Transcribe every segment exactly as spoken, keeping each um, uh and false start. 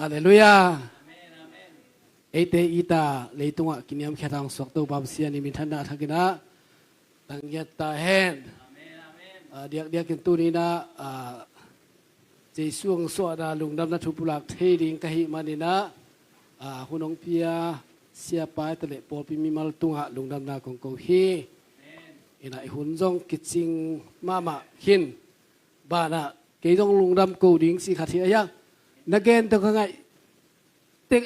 Halleluiah. Eite i ta leitungah kiniamkhiat hong suak Topa Pasian i minthanna thakin ah tanggiat ta hen. Ah, diakdiakin tuni-in ah, ah, Jesu hong suahna lungdamna thu pulak thei ding ka hih manin ah, ah, hun hong pia siapa hi taleh pawlpi mimal tungah lungdamna kong ko hi. Inah i hun zong kicing mahmah khin. Banah kei zong lungdam ko ding si khat hi a hiang. Na gen tawh ka ngaih. Tek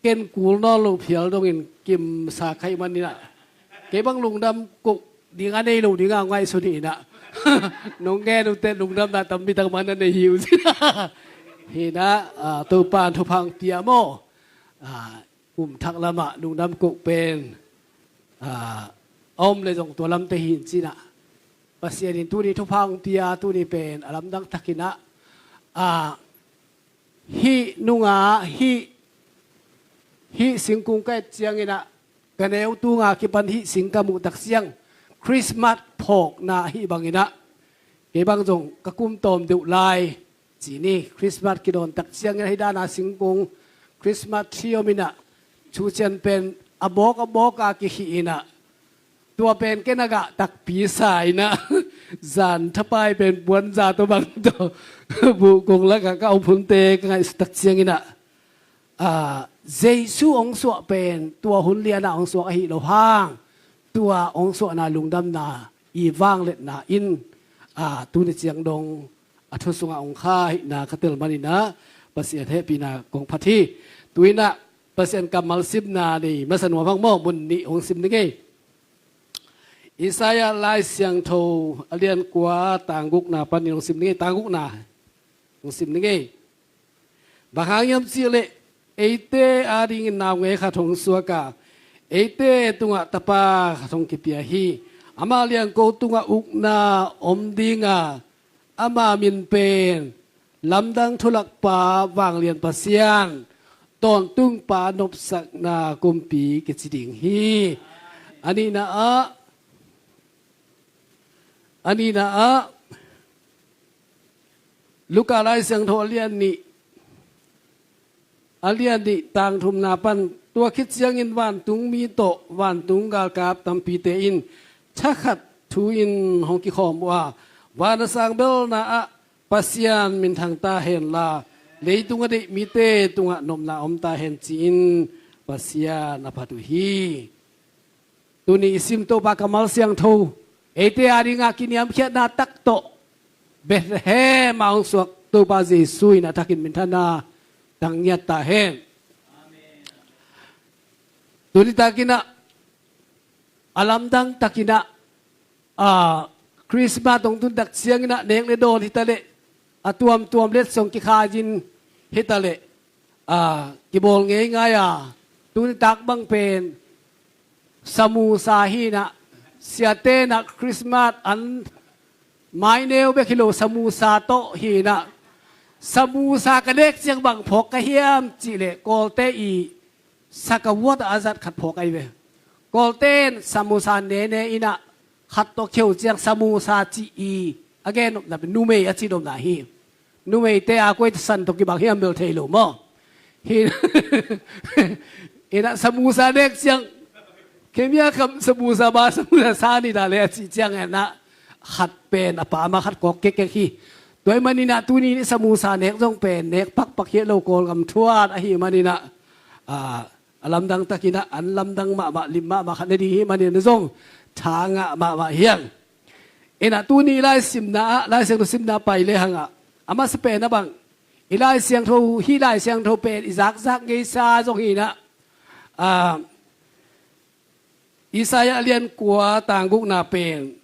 ken kul nawn lo phial dongin kimsa khaih manin ah kei bang lungdam ko ding a nei lo ding a ngaihsun hi inah. Nong gen uh teh lungdamna tampi tak man a nei hi uh si. Hi inah, ah, Topa in thupha hong pia maw. Ah, kum thak lamah lungdam ko pen, ah, a om le zong tua lamte hi in ci inah. Pasian in tuni thupha hong pia tuni pen a lamdang takin ah, ah, hih nungah hih, hih singkung ka et ciangin ah ka neu tunga kipan hih sing ka muh tak ciang Christmas phawkna ahi bangin ah kei bang zong ka kum tawm deuh lai ci ni. Christmas kidawn tak ciangin ah hih dana singkung Christmas tree om inah thu ciang pen a bawk a bawk a kikhih inah tua pen ken a gah takpi sa inah zan thapai pen puanza tawh bang tawh buh kong lakah ka om hunte ka ngaihsut tak ciangin ah, ah, Jesu hong suah pen tua hun lianah hong suak ahi lo hang tua hong suahna lungdamna i vangliatna in, ah, tuni ciang dong a thu sungah hong kha ahihna ka tel manin ah Pasian hehpihna kong phat hi. Tu-in ah Pasian kammal simna nei masa nuam hang maw, mun nih hong sim ning ei. Isaiah Lai Siangtho a lian kua tang gukna panin hong sim ning ei, tang gukna hong sim ning ei. Bang hang hiam cih leh eite adingin naungek khat hong suak a, eite tungah tapa khat hong kipia hi. Ama liangko tungah ukna om ding a, ama min pen Lamdang Thulakpa, Vanglian Pasian, Tawntungpa, Nopsakna Kumpi kici ding hi. A nihna ah, a nihna ah, Luka Lai Siangtho a lian nih, a lian nih tang thumna pan, tua khit ciangin vantungmi tawh vantung galkap tampite in thakhat thu-in hong kikhawm uh a, van a sang belna ah Pasian minthang ta hen la, leitung a deih mite tungah nopna om ta hen ci-in Pasian a phat uh hi. Tuni i sim Topa kammal siangtho, eite adingah kiniamkhiatna tak tawh Bethlehem ah hong suak Topa Jesu in a thakin minthanna tang ngiat ta hen. Tuni takin ah a lamdang takin ah, a, Christmas hong tun tak ciangin ah nek le dawn hi taleh, a tuamtuam letsong kikhai-in hi taleh, a, kibawl ngeingai a, tuni tak bang pen samusa hi inah, siate in ah Christmas an maineu bek hi lo, samusa tawh hi inah, samusa ka nek ciang bang phawk ka hiam cih leh Kawlte i sakavuat a zat khat phawk ahi ve. Kawlte in samusa nene inah khat tawh kheu ciang samusa cih i a gen nopna pen numei a cih nopna hi. Numeite a koi san tawh kibang hiam bel thei lo maw. Hi inah samusa nek ciang kemia kham samusa ba samusa sa ni dah le a cih ciang inah khat pen a pam a khat kawk kekkek hi. Tua ahih manin ah tuni ni samusa nek zong pen nek pakpak hi lo, Kawlgam thuat ahih manin ah, a, a lamdang takin ah an lamdang mahmah, lim mahmah khat na ding hi manin ah zong tha ngah mahmah hi hang. Inah tuni i Laisiangtho simna ah, Laisiangtho simna pai le hang ah, a masa pen a bang, i Laisiangtho, hih Laisiangtho pen i zakzak ngeisa zong hi inah, a, Isaiah a lian kua tang gukna pen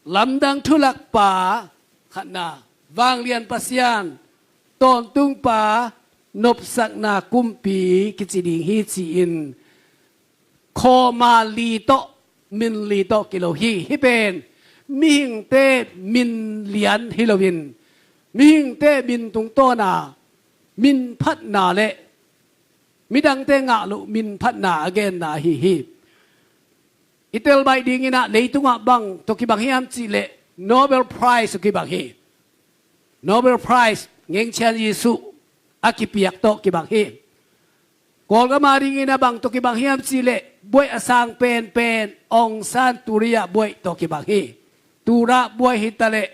Lamdang Thulakpa, khatna, Vanglian Pasian, Tawntungpa, Nopsakna Kumpi kici ding hi ci-in, khawma li tawh, min li tawh kilo hi. Hih pen mihingte min lian hi loin, mihingte min tungtawna min phatna le midangte ngah loh min phatna a genna ahi hi. I tel baih dingin ah leitungah bang tawh kibang hiam cih leh Nobel Prize tawh kibang hi. Nobel Prize, ngengchian Jesuh, a kipiak tawh kibang hi. Kawlgam a dingin a bang tawh kibang hiam cihleh buaih a sang penpen Aung San Ture ah buaih tawh kibang hi. Ture buaih hi taleh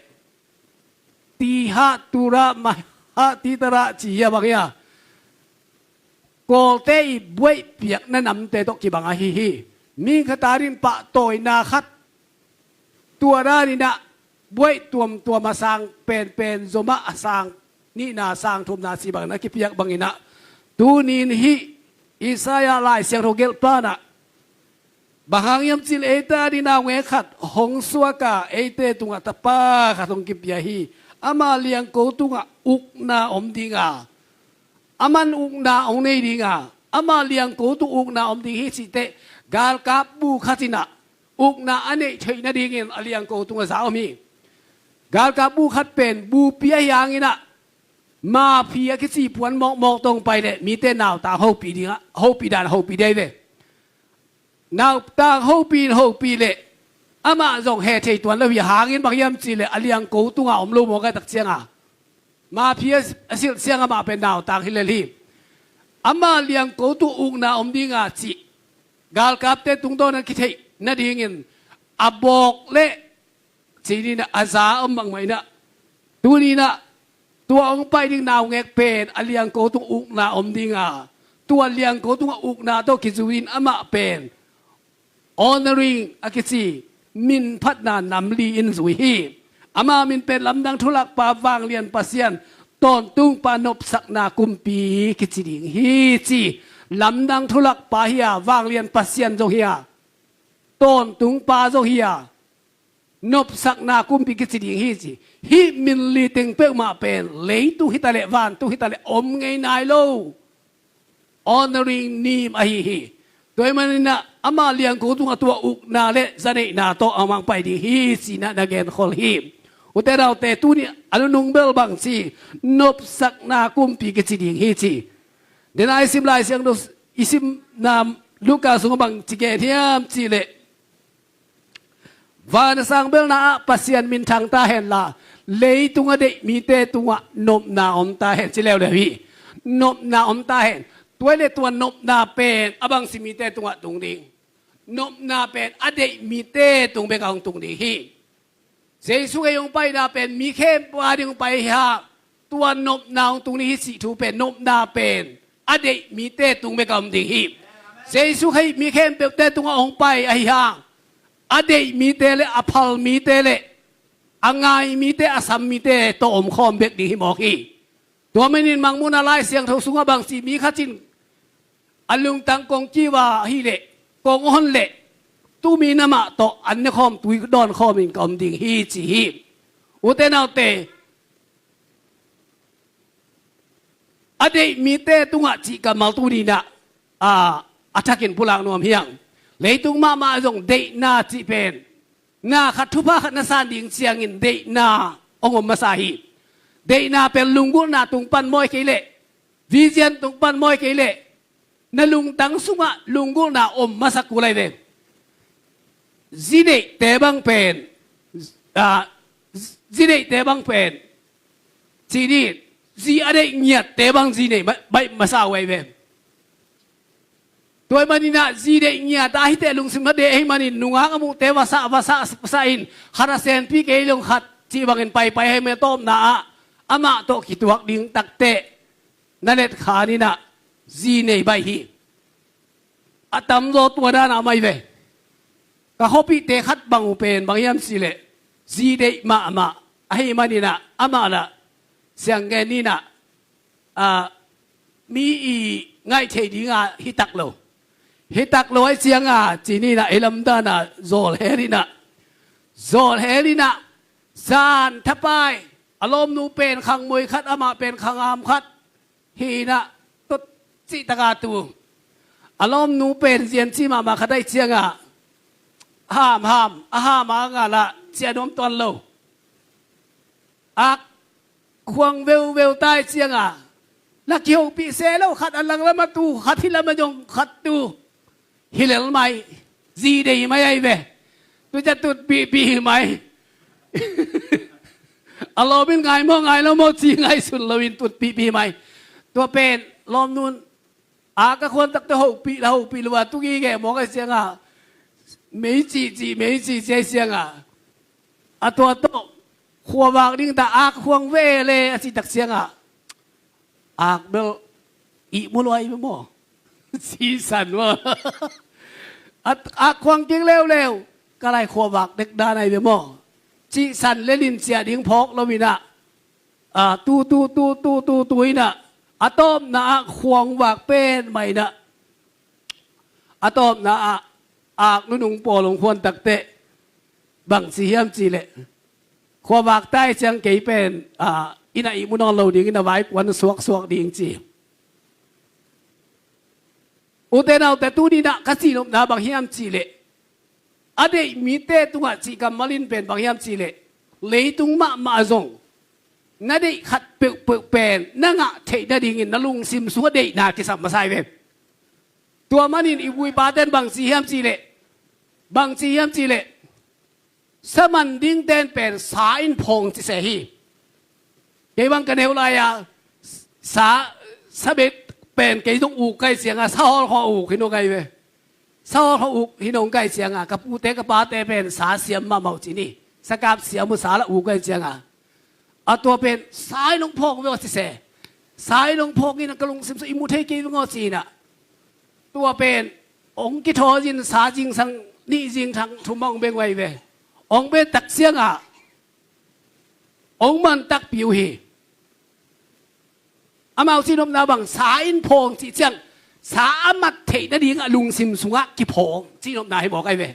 Tiha Ture Maha Titere ci hi a bang hi a, Kawlte i buaih piakna namte tawh kibang ahi hi. Mihing khat a dingin pahtawina khat, tua danin ah buaih tuamtuam a sang penpen, zomah a sang nihna, sang thumna ci bangin a kipiak bangin ah, tuni-in hih Isaiah Lai Siangtho gelhpa in ah, bang hang hiam cihleh eite a dingin naungek khat hong suak a, eite tungah tapa khat hong kipia hi. Ama liangko tungah ukna om ding a, aman ukna hong nei ding a, ama liangko tung ukna om ding hi cih teh, galkap bu khat in ah ukna a neih theih nadingin a liangko tungah za om hi. Galkap bu khat pen bupi ahi hangin ah, mafia kici puan mawkmawk tawh hong pai leh mite nautang hopih ding a, hopih dan hopih ding ahi ve. Nautang hopih in hopih leh amah zong heh thei tuan lo hi. Hangin bang hiam cihleh a liangko tungah om lo mawk a, tak ciang a, mafia a silh ciang amah pen nautang hi lel hi. Ama liangko tung ukna om ding a cih galkapte tungtawn a kitheih nadingin a bawk leh, ci-in ah a za om bangmah in ah, tuni-in ah tua hong pai ding naungek pen a liangko tung ukna om ding a, tua liangko tungah ukna tawh kizui-in amah pen Honoring a kici minphatna nam li in zui hi. Ama min pen Lamdang Thulakpa, Vanglian Pasian, Tawntungpa, Nopsakna Kumpi kici ding hi ci. Lamdang Thulakpa hi a, Vanglian Pasian zong hi a, Tawntungpa zong hi a, Nopsakna Kumpi kici ding hi ci. Hih min li teng peuhmah pen leitung hi taleh vantung hi taleh om ngei nai lo honoring name ahi hi. Tua ahih manin ah ama liangko tungah tua ukna le zaneihna tawh amah hong pai ding hi ci-in ah na genkhol hi. Ute naute, tuni a nunung bel bang ci, Nopsakna Kumpi kici ding hi ci. Dena i sim Lai Siangtho, i simna Luka sungah bang ci gen hiam cihleh, van a sang belna ah Pasian minthang ta henla, leitung a deih mite tungah nopna om ta hen, ci leuleu hi. Nopna om ta hen. Tua ahih leh tua nopna pen a bangci mite tungah tung ding? Nopna pen a deih mite tung bek ah hong tung ding hi. Jesu Khrih hong paina pen mi khempeuh a ding hong pai hi hang, tua nopna hong tung ding hi cih thu pen, nopna pen a deih mite tung bek ah om ding hi. Jesu Khrih mi khempeuhte tungah hong pai ahi hang, a deih mite le a phal mite le a ngai mite, a sam mite tawh omkhawm bek ding hi mawk hi. Tua manin Mangmuhna Lai Siangtho sungah bang ci, mi khat in a lungtang kong kiu a hih leh, kong hon leh, tumi namah tawh an nekhawm tui dawnkhawm in ka om ding hi ci hi. Ute naute, a deih mite tungah cih kammal tuni-in ah, a, a thakin pulak nuam hi hang. Leitung mahmah zong deihna cih pen, na khat, thupha khat na san ding ciangin deihna hong om masa hi. Deihna pen lunggulhna tung pan mawi kei leh, vision tung pan mawi kei leh, na lungtang sungah lunggulhna om masa kul lai ve. Zi deihte bang pen, a, zi deihte bang pen, ci ni, zi a deih ngiatte bang zi nei ma-, baih masa uh ahi ve. Tua ahih manin ah zi deih ngiat a hi teh lungsim na deh ahih manin nungak a muhte vasah, vasah, vasah in, khat a senpi kei leh khat cih bangin paipai ahih manin a tawpna ah amah tawh kituak ding takteh na letkhan in ah zi nei baih hi. A tamzaw tua dan ah om ahi ve. Ka khuapihte khat bang uh pen bang hiam cihleh, zi deih mahmah ahih manin ah amah lah sianggen in ah, a, mi i ngaih theih ding a hi tak lo. Hi tak lo ahih ciang a, ci ni in ah ei lam dan a zawlhel in ah, zawlhel in ah, zan thapai, a lawmnu pen khangmoi khat, amah pen khangam khat hi in ah, tut cih tak a tu. A lawmnu pen zian ci mahmah khat ahih ciang a, a ham ham, a ham a ngal ah ciah nuam tuan lo. Ak khuang veuveu ta ahih ciang a, na kihopih se lo, khat a langlam a tu, khat hih lam a zong khat tu. Hi lel mai, zi deih mai ahi ve. Tu ciang tutpihpih hi mai. A lawm in ngai maw, ngai lo maw ci ngaihsun loin tutpihpih hi mai. Tua pen lawmnun ak a khuan takte hopih la hopih lo a tu gige mawk ai siangah, mei cihcih mei cihcih ai siangah, a tua tawh khuavak ding ta ak khuang ve le a cih tak siangah, ak bel ihmu lua ai ve maw? Cihsan maw? Ak khuang kik leuleu, ka lai khuavak dek dan ai ve maw? Cihsan le linciah ding phawk lo inah, a tu tu tu tu tu tu inah, a tawpna ah khuang vak pen mah inah, a tawpna ah ak nunung pawl hong khuan takteh bang ci hiam cihleh, khuavak tai ciang kei pen, a, inah ihmu nawn lo ding inah vai kuan suaksuak ding ci. Ute naute, tuninah ka cihnopna bang hiam cihleh, a deih mite tungah cih kammal in pen bang hiam cihleh, leitung mahmah zong na deih khat peuhpeuh pen na ngah theih nadingin na lungsim sungah deihna kisam masa hi ve. Tua manin i buipaten bang ci hiam cihleh, bang ci hiam cihleh, saman dingten pen sa in phawng ci se hi. Kei bang ka neu lai-a sa, sabet pen kei zong uk kai cianga, sahawl khawng uk hi nung kai ve. Sahawl khawng uk hi nung kai cianga, ka pute ka pate pen sa siam mahmah uh ci ni. Sakap siam uh sa la uk kai cianga, a tua pen sa in hong phawng ve aw ci se. Sa in hong phawng in ka lungsim sung i mu thei kei veng aw ci inah, tua pen hong kithawi in sa zingsang nih zingsang thum ah hong beng uh ai ve. Hong beng tak ciangah hong man takpi uh hi. Amau cihnopna bang sa in phawng cih ciang, sa a mat theih nadingah lungsim sungah kiphawng cihnopna hi mawk ai ve.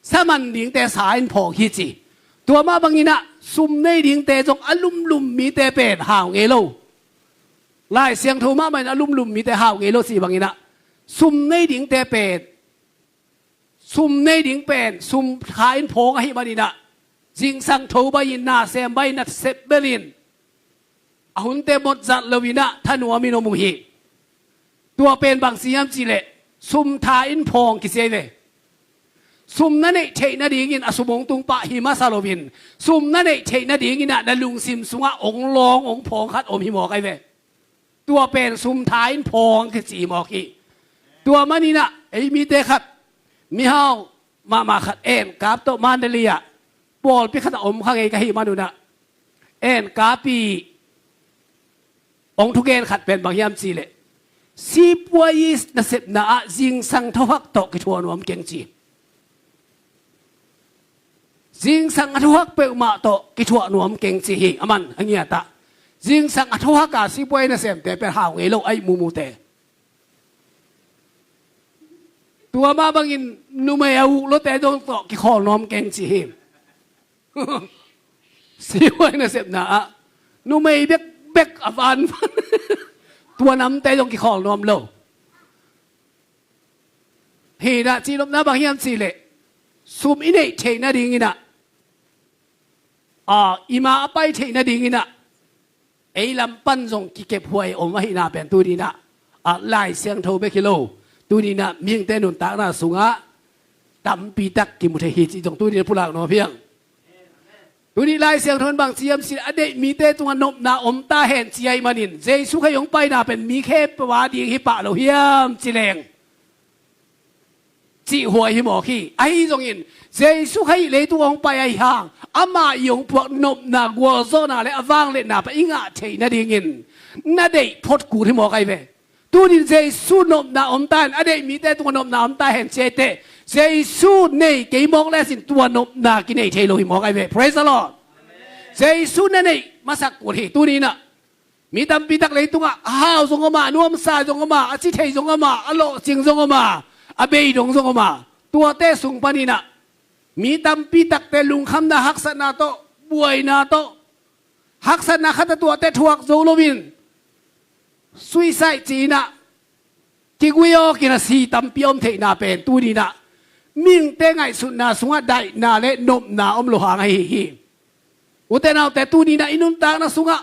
Saman dingte sa in phawng hi ci. Tua mah banginah sum nei dingte zong a lumlum mite pen hau ngei lo. Lai Siangtho mahmah in a lumlum mite hau ngei lo cih banginah sum nei dingte pen, sum nei ding pen sum tha in phawng ahih maninah, zingsang tho bai in, na sem bai in, na sep bel in, a hunte mawtzat lo inah thanuam in om uh hi. Tua pen bang ci hiam cihleh, sum tha in phawng kici ai ve. Sum na neih theih nadingin a sum hong tung pah hi masa loin, sum na neih theih nadinginah na lungsim sungah hong lawng hong phawng khat om hi mawk ai ve. Tua pen sum tha in phawng kici hi mawk hi. Tua maninah ei mite khat, mihau mahmah khat, enkap tawh Mandalay ah pawlpi khatah om kha ngei ka hih manunah, enkap i hong thugen khat pen bang hiam cihleh, sipuai nasepna ah zingsang thohak tawh kithuah nuam keng ci. Zingsang a thohak peuhmah tawh kithuah nuam keng ci hi. Aman a ngiatah, zingsang a thohak a sipuai nasemte pen hau ngei lo, a ihmumute. Tua mah bangin numei a uk lote zong tawh kikhawl nuam keng ci hi. Sipuai nasepna ah numei bekbek a van, tua namte zong kikhawl nuam lo. Hinah cihnopna bang hiam cihleh, sum i neih theih nadinginah, a, i ma a pai theih nadinginah ei lam pan zong kikephuai om ahihna pen tuninah, a, Lai Siangtho bek hi lo, tuninah mihingte nuntakna sungah tampi tak kimu thei hi cih zong tuninah pulak nuam hiang. Tuni Lai Siangtho in bang ci hiam cihleh, a deih mite tungah nopna om ta hen ci ahih manin, Jesu Khazih hong paina pen mi khempeuh a ding hi pah lo hiam ci leng, cihhuai hi mawk hi. Ahi zongin Jesu Khazih leitung hong pai ahi hang, amah i hong puak nopna, gualzawhna le a vangliatna pen i ngah theih nadingin na deih phot kul hi mawk ai ve. Tunin Jesu nopna om ta hen, a deih mite tungah nopna om ta hen ci ai teh, Jesu nei kei mawk le sin tua nopna kinei thei lo hi mawk ai ve. Praise the Lord. Jesu na neih masak kul hi. Tuninah mi tampi tak leitungah a hau zong om a, a nuamsa zong om a, a ci thei zong om a, a lawhcing zong om a, a beidong zong om a, tuate sung paninah mi tampi takte lungkhamna, haksatna tawh, buaina tawh, haksatna khat a tuate thuak zo loin suicide ci-inah kiguiawk in a si tampi a om theihna pen tuninah mihingte ngaihsutna sungah daihna le nopna om lo hang ahi hi. Ute naute, tuninah i nuntakna sungah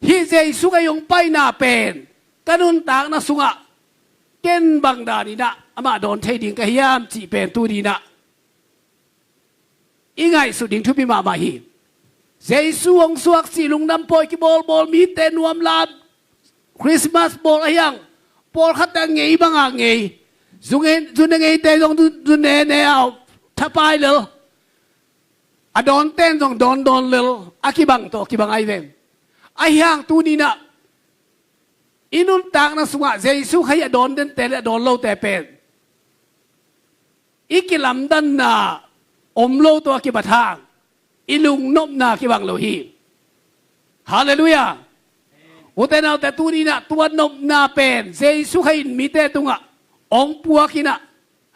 hih Jesu Khazih hong paina pen ka nuntakna sungah ken bang daninah amah dawn thei ding ka hiam cih pen tuninah i ngaihsut ding thupi mahmah hi. Jesu hong suak cih lungdam pawi kibawlbawl, mite nuam lam, Christmas bawl ahi hang, pawlkhat a ngei banga ngei, zu ngeite zong zu nene a thapai lel, a dawnten zong dawndawn lel, a kibang tawh kibang ahi ve. Ahi hang tuni-in ah i nuntakna sungah Jesu Khazih a dawn dente le a dawn lote pen i kilamdanna om lo tawh a kibat hang i lungnopna kibang lo hi. Halleluiah. Ute naute, tuni-in ah tua nopna pen Jesu Khazih in mite tungah hong puak-in ah,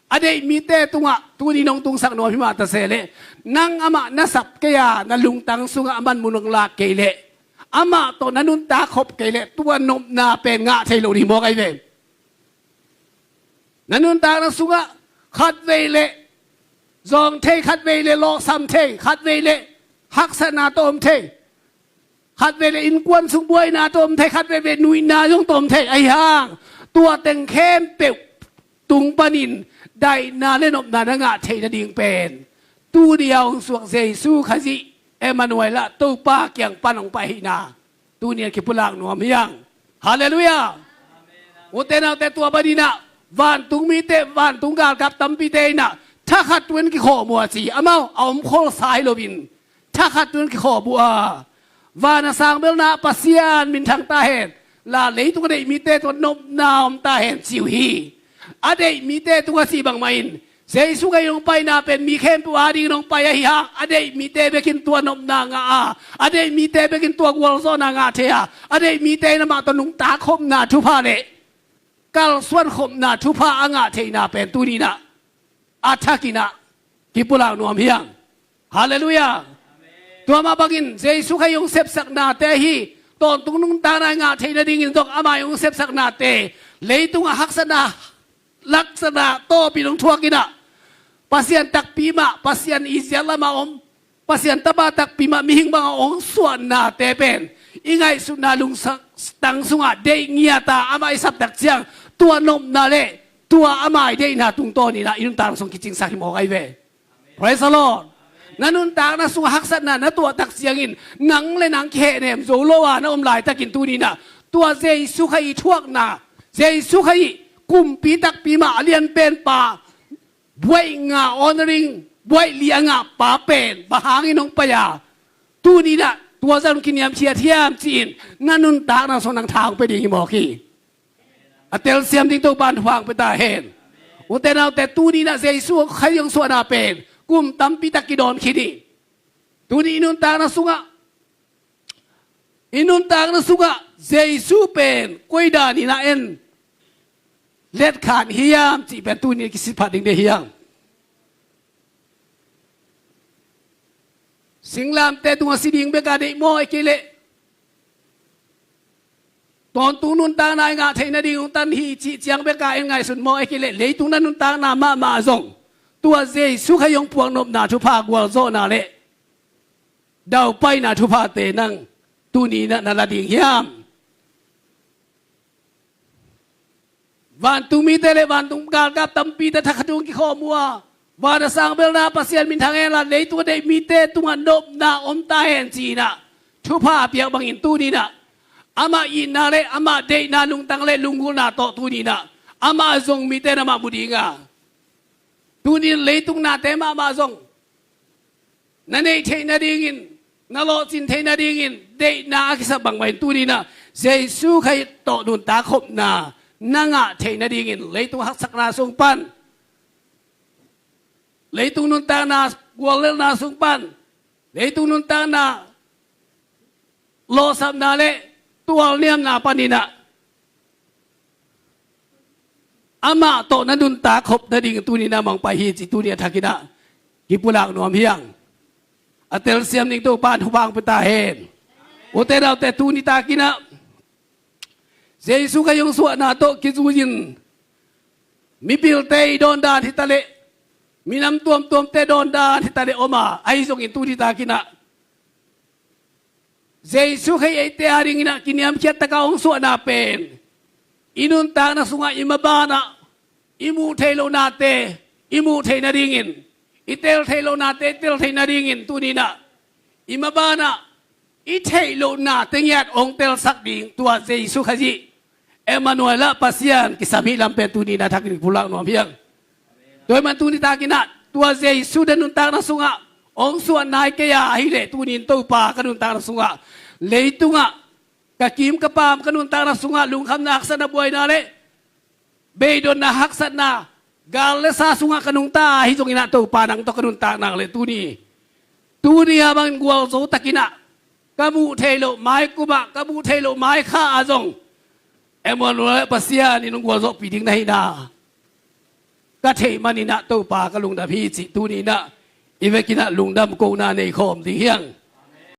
a deih mite tungah tuni-in hong tungsak nuam hi mah ta se leh, nang amah na sap kei a, na lungtang sungah a man mun hong lak kei leh, amah tawh na nuntak khop kei leh, tua nopna pen ngah thei lo ding mawk ahi ve. Na nuntakna sungah khatvei leh zawng thei, khatvei leh lawhsam thei, khatvei leh haksatna tawh om thei, khatvei leh innkuan sung buaina tawh om thei, khatvei leh nuihna zong tawh om thei. Ahi hang tua teng khempeuh tung panin daihna le nopna na ngah theih nading pen tuni a hong suak Jesu Khazih, Emmanuel ah, Topa kiang pan hong pai ahihna tuni-in kipulak nuam hi hang. Halleluiah. Ute naute, tua panin ah vantung mite, vantung galkap tampite in ah thakhat tungah kikhawm uh a ci, amau a om kholsa hi loin thakhat tungah kikhawm uh a, van a sang belna Pasian minthang ta hen la, leitung a deih mite tungah nopna om ta hen ci uh hi. A deih mite tungah cih bangmah in Jesu Khazih hong paina pen mi khempeuh adingin hong pai ahi hang, a deih mite bekin tua nopna ngah a, a deih mite bekin tua gualzawhna ngah thei a, a deih mite in amah tawh nuntak khopna thupha le kalsuan khopna thupha a ngah theihna pen tuni-in ah a thakin ah kipulak nuam hi hang. Halleluiah. Tua mah bangin Jesu Khazih hong sepsaknate ahi tawntung nuntakna i ngah theih nadingin zong amah hong sepsaknate, leitungah haksatna, laksatna tawpin hong thuakin ah, Pasian takpi mah, Pasian i ziat lamah om, Pasian tapa takpi mah, mihing bangah hong suannate pen i ngaihsutna lungtang sungah deih ngiat a, amah i sap tak ciang tua nopna le tua amah i deihna tungtawnin ah i nuntakna sung kicingsak hi mawk ahi ve. Praise the Lord. Na nuntakna sungah haksatna na tuah tak ciangin nang le nang kihehnem zo lo a na om laitakin tuni-in ah tua Jesu Khazih thuakna, Jesu Khazih kumpi takpi mah a lianpen pa, buaih nga, honoring, buaih li a ngah pa pen bang hangin hong pai a, tuni-in ah tua zah kiniamkhiat hiam ci-in na nuntakna sungah nang tha hong pia ding hi mawk hi. A telsiam ding Topa'n thupha hong pia ta hen. Ute naute, tuni-in ah Jesu Khazih hong suahna pen kum tampi tak kidawn khin hi. Tuni i nuntakna sungah, i nuntakna sungah Jesu pen koi danin ah en letkhan hiam cih pen tuni kisit phat ding deih hi hang. Singlamteh tungah si ding bek a deih maw, ahih kei leh tawntung nuntakna i ngah theih nading hong tan hi cih ciang bek a en ngaihsun maw, ahih kei leh leitung na nuntakna mahmah zong tua Jesu Khazih hong puak nopna thupha, gualzawhna le daupaina thuphate nang tuni-in ah na la ding hiam? Vantung mite le vantung galkap tampite thakhat tungah kikhawm uh a, van a sang belna Pasian minthang hen la, leitung a deih mite tungah nopna om ta hen ci-in ah thupha a piak bangin tuni-in ah amah itna le amah deihna lungtang le lunggulhna tawh tuni-in ah amah a zong mite in amah mu ding a, tuni-in leitung nate mahmah zong na neih theih nadingin, na lawhcin theih nadingin deihna a kisap bangmah in tuni-in ah Jesu Khazih tawh nuntak khopna na ngah theih nadingin leitung haksatna sung pan, leitung nuntakna guallelhna sung pan, leitung nuntakna lawhsapna le tualniamna panin ah amah tawh na nuntak khop nading tuni-in ah mangpai hi ci tuni a thakin ah kipulak nuam hi hang. A telsiam ding Topa'n thupha hong pia ta hen. Ute naute, tuni takin ah Jesu Khazih hong suahna tawh kizui-in mipilte i dawndan hi ta leh, minam tuamtuamte dawndan hi ta leh om a, ahi zongin tuni takin ah Jesu Khazih eite adingin ah kiniamkhiat takin hong suahna pen i nuntakna sungah i maban ah i muh theih lohnate i muh theih nadingin, i tel theih lohnate i tel theih nadingin tuni-in ah i maban ah i theih lohnate ngiat hong telsak ding tua Jesu Khazih Emmanuel ah Pasian kisam hih lam pen tuni in ah thakin pulak nuam hi hang. Tua ahih man tuni takin ah tua Jesu na nuntakna sungah hong suah nai kei a, ahih leh tuni in Topa ka nuntakna sungah, leitungah ka kim ka pam ka nuntakna sungah lungkhamna, haksatna, buaina le beidonna, haksatna, gal le sa sungah ka nungta ahi zongin ah Topa nang tawh ka nuntak nak leh tuni, tuni a bangin gualzo takin ah ka muh theih loh maikum ah, ka muh theih loh maikha ah zong Emmanuel Pasian in hong gualzawhpih ding na hihna ka theih manin ah Topa ka lungdam hi cih tuni in ah i vekin ah lungdam kohna nei khawm ding hi hang.